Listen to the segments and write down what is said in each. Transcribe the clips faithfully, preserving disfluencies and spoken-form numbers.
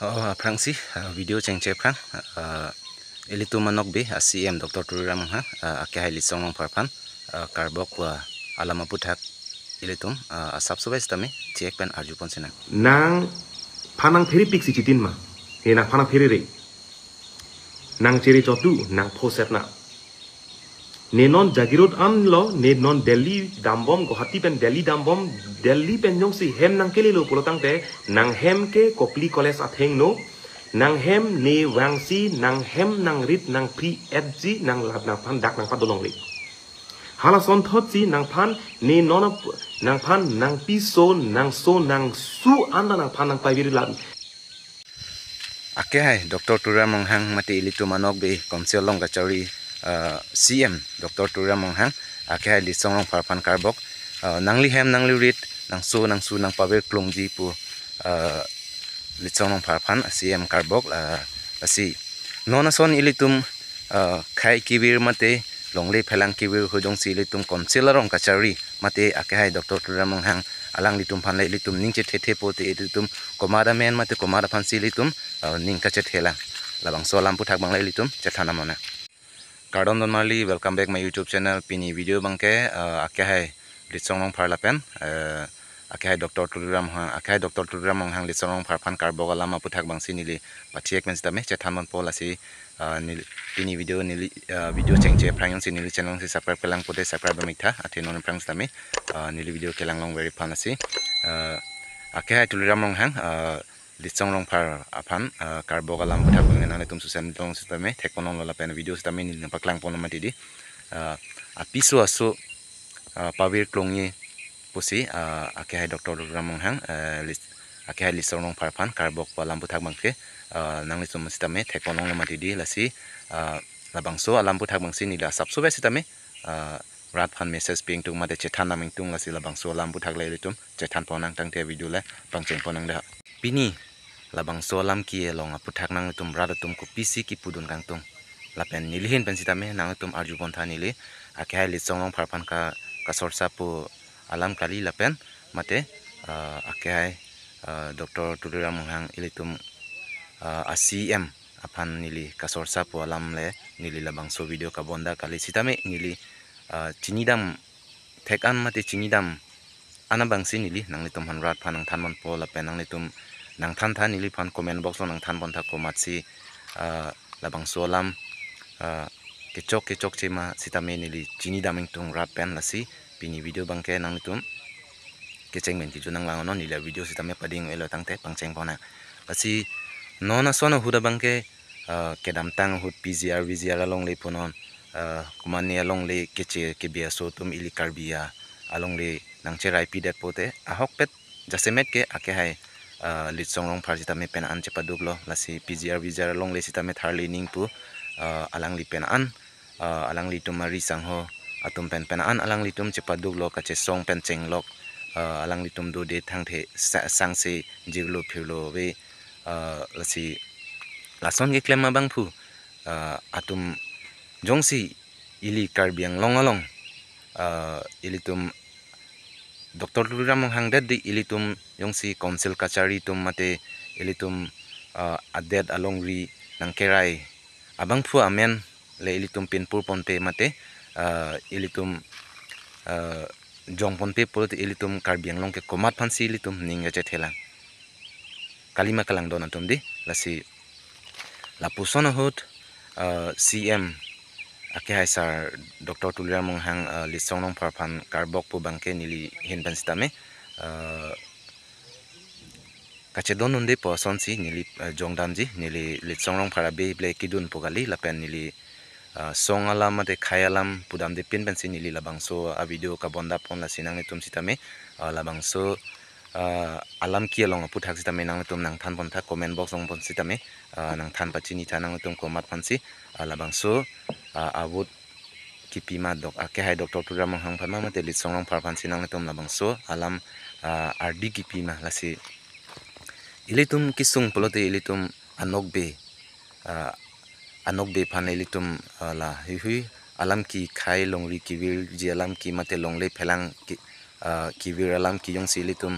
Oh, aphrangsi, ah, video chengche aphrang, ah, ilitum anokbe a-C M Doctor Tuliram Ronghang, ah, akehai Litsong Rongphar aphan, ah, karbok pu alam aputhak ilitum, ah, asap subai sitame, thiek pen arjupon sinang. Nangphan nangphere pik si chitin ma, he nangphan nangphere re. Nang chere chotu, nang phoset na. Ne non Jagiroad anlo, ne non Delhi dambom, Guwahati pen Delhi dambom, Delhi pen jongsi hem nangkelelo pulo tangte, nanghem ke Kopili College athengno, nanghem ne vangsi, nanghem nangrit, nangphi etji, nang lap nangphan dak nangpadolongle. Hala sonthotsi nangphan, ne non ap-, nangphan, nangpiso, nangso, nangsu, anta nangphan nangpavir lam. Akehai Doctor Tuliram Ronghang mate ilitum anokbe Council along kachari, ah, C M Doctor Tuliram Ronghang, akehai Litsong Rongphar aphan karbok, ah, nangli hem nangli rit, nangso nangsu nangpavir klongji pu, ah, Litsong Rongphar aphan C M karbok, ah, lasi. Non ason ilitum, ah, khei kevir mate longle phelang kevir ahut jongsi ilitum Council arong kachari mate akehai Doctor Tuliram Ronghang alanglitum aphan le ilitum ning chethethe pote ilitum komat amen mate komat aphansi ilitum, ah, ning kachethelang. Labangso alam aputhak abang le ilitum chethan nangponang. Kardom don marli, welcome back my YouTube channel. Pini video abangke, ah, akehai Litsong Rongphar lapen, ah, akehai Doctor Tuliram Ronghang, akehai Doctor Tuliram Ronghang Litsong Rongphar aphan karbok alam aputhak abangsi neli pathiek pen sitame chethanponpo lasi, ah, neli, pini video neli, ah, video chengche aphrang jongsi neli channel si subscribe kelang pote subscribe damik tha, athe non aphrang sitame, ah, neli video kelang long very fun lasi, ah, akehai Tuliram Ronghang, ah, Litsong Rongphar aphan, ah, karbok alam aputhak abang nanglitum susen long sitame thekponlonglo lapen video sitame neli nangpaklangponlo mati di, ah, apiso aso, ah, pavir klongji pusi, ah, akehai Doctor Tuliram Ronghang, ah, Lit-, akehai Litsong Rongphar aphan karbok pu alam aputhak abangke, ah, nanglitum sitame thekponlonglo mati di lasi, ah, labangso alam aputhak abangsi neli asap subai sitame, ah, rat aphan message pi ingtung mate chethan nang ingtung lasi labangso alam aputhak le ilitum chethanpon nang tangte video le pangchengpon nang da. Pini labangso alam ke along aputhak nanglitum rat atum kopisi kipudun kangtung. Lapen neli ahin pen sitame nanglitum arjupon tha neli akehai Litsong Rongphar aphan ka, kasorsa pu alam kali lapen mate, ah, akehai, ah, Doctor Tuliram Ronghang ilitum, ah, a-C M aphan neli kasorsa pu alam le neli labangso video kabonda kali sitame neli, ah, chinidam thek an mate chinidam an abangsi neli nanglitum aphan rat aphan nangthanponpo lapen nanglitum nangthan tha neliphan comment box along nangthanpon tha komatsi, ah, labangso alam, ah, kechok kechokche ma sitame neli chinidam ingtung rat pen lasi pini video abangke nanglitum kecheng pen kejun nanglang non neli video sitame pading elo tangte pangchengpon nang. Lasi non ason ahut abangke, ah, kedamtang ahut P G R, V G R alongle punon, ah, kumani alongle keche kebi aso atum ili Karbi a-, alongle nangcherai pidet pote ahokpet jasemet ke akehai, ah, Litsong Rongphar sitame pen an chepaduklo lasi P G R, V G R alongle sitame tharli ning pu, ah, alangli pen an, ah, alanglitum ari sangho atum pen pen an alanglitum chepaduklo kachesong pen chenglok, ah, alanglitum dode thangthe sa-, sangse jirlo phirlo ave, ah, lasi lason keklem abangphu, ah, atum jongsi ili Karbi Anglong along, ah, ilitum Doctor Tuliram Ronghang det di ilitum jongsi Council kachari atum mate ilitum, ah, adet alongri nangkerai abangphu amen le ilitum pinpur ponpe mate, ah, ilitum, ah, jong ponpe pulote ilitum Karbi Anglong ke komat aphansi ilitum ning kachethelang. Kalima kalang don atum di lasi lapuson ahut, ah, C M akehai sar Doctor Tuliram Ronghang, ah, Litsong Rongphar aphan karbok pu abangke neli ahin pen sitame, ah, kachedon unde pu asonsi neli, ah, jongdamji neli Litsong Rongphar abe ble kedun pu kali lapen neli, ah, song alam mate khei alam pudamde pin pensi neli labangso a-video kabondapon lasi nanglitum sitame, ah, labangso, ah, alam ke along aputhak sitame nanglitum nangthanpon tha comment box along pon sitame, ah, nangthan pachini tha nanglitum komat aphansi, ah, labangso, ah, a-vote kipi ma dok, akehai Doctor Tuliram Ronghang aphan ma mate Litsong Rongphar aphansi nanglitum labangso alam, ah, ardi kipi ma lasi. Ilitum kesung pulote ilitum anokbe, ah, anokbe aphan ilitum, ah, la huihui alam ke khei longri kevirji alam ke mate longle phelang ke, ah, kevir alam ke jongsi ilitum,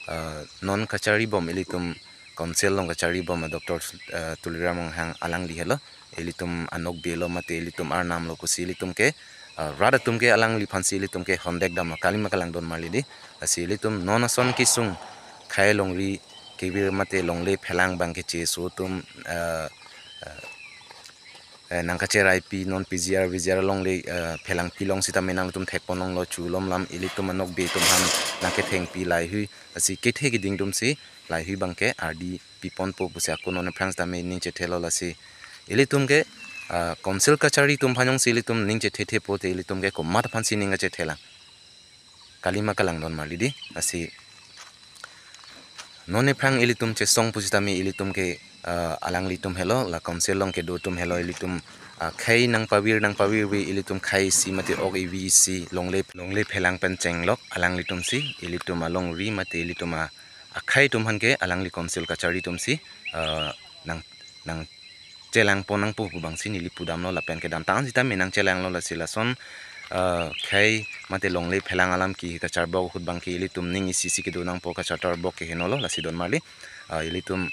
ah, non kacharibom ilitum Council along kacharli bom a Doctor, eh, Tuliram Ronghang alangli helo. Ilitum anokbe lo mate ilitum arnam lo pusi ilitum ke, eh, rat atum ke alangliphan si ilitum ke hondek damlo, kalima kalangdun marli dei. Lasi ilitum non ason kesung khei longri kevir mate longle phelang abang ke cheso atum, eh, eh, eh, nangkacheraipi non P G R, V G R longle, eh, phelangpi along sitame nangtum thekpon longlo, chulom lam ilitum anokbe atum aphan nangkethengpi laheihui, lasi kethe keding atum si laheihui abang ke ardi piponpo pusi ako non aphrang sitame ning chethelo. Lasi ilitum ke, ah, Council kacharli atum aphan jongsi ilitum ning chethethepo te ilitum ke komat aphan si ning kachethe lang. Kalima kalangdun marli dei. Lasi non aphrang ilitum chesong pusitame ilitum ke, ah, alanglitum helo, la Council along kedo atum helo, ilitum, ah, khei nangpavir nangpavirve ilitum khei isi mate ok ivi isi longle longle phelang pen chenglok alanglitum si, ilitum alongri mate ilitum a akhei atum aphan ke alangli Council kacharli atum si, eh, nang nangchelangpon nangpo pu abang si neli pudamlo, lapen kedamtang sitame nangchelanglo. Lasi lason, eh, khei mate longle phelang alam ke kacharbok ahut abang ke ilitum ning isi isi kedo nangpo, kacharbok ke henolo, lasi don marli, eh, ilitum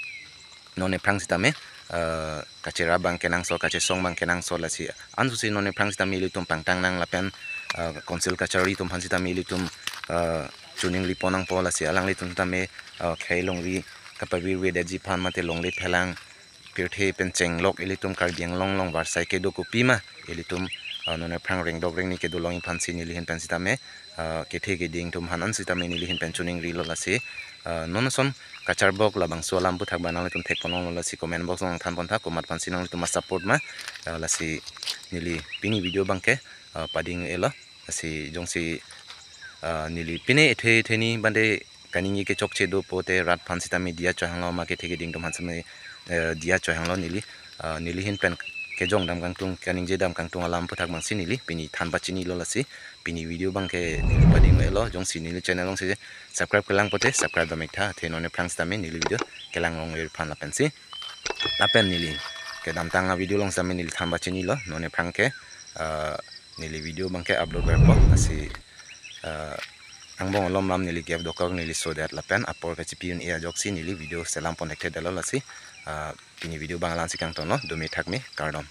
non aphrang sitame, eh, kachera abang kenangsot, kachesong abang kenangsot. Lasi ansu si non aphrang sitame ilitum pangtang nang lapen, eh, Council kacharli atum aphan sitame ilitum, eh, chuning ripon nangpo. Lasi alanglitum sitame, eh, khei longri kapavirvedetji aphan mate longle phelang pirthe pen chenglok ilitum Karbi Anglong along varsai kedo kopima ilitum, eh, non aphrang rengdok rengni kedo longji aphan si neli ahin pen sitame, eh, kethe keding atum aphan an sitame neli ahin pen chuning rilo. Lasi, eh, non ason kacharbok labangso alam aphuthak abang nanglitum thekpon longlo, lasi comment box along thanpon tha, komat aphan si nanglitum a-support ma, eh, lasi neli pini video abang ke, eh, pading-elo. Lasi jongsi, eh, neli pine ethe ethe ni bande kaningje kechokche do pote rat aphan sitame diya choihanglo ma kethe keding atum aphan sitame, eh, diya choihanglo neli, eh, neli ahin pen kejong dam kangtung, kaningje dam kangtung alam aphuthak abang si neli pini than pachinilo. Lasi pini video abang ke neli pading-elo, jongsi neli channel along si subscribe kelang pote subscribe dam ik tha, athe non aphrang sitame neli video kelang longver aphan lapen si. Lapen neli kedamtang a-video along sitame neli than pachinilo, non aphrang ke, eh, neli video abang ke upload verpo. Lasi, eh, angbong alom lam neli gap dokok, neli sodet lapen apor kachipi un-e ajoksi neli video selam pon thekthe detlo. Lasi, eh, pini video abang la-an si kangtonlo, dome thakme, kardom.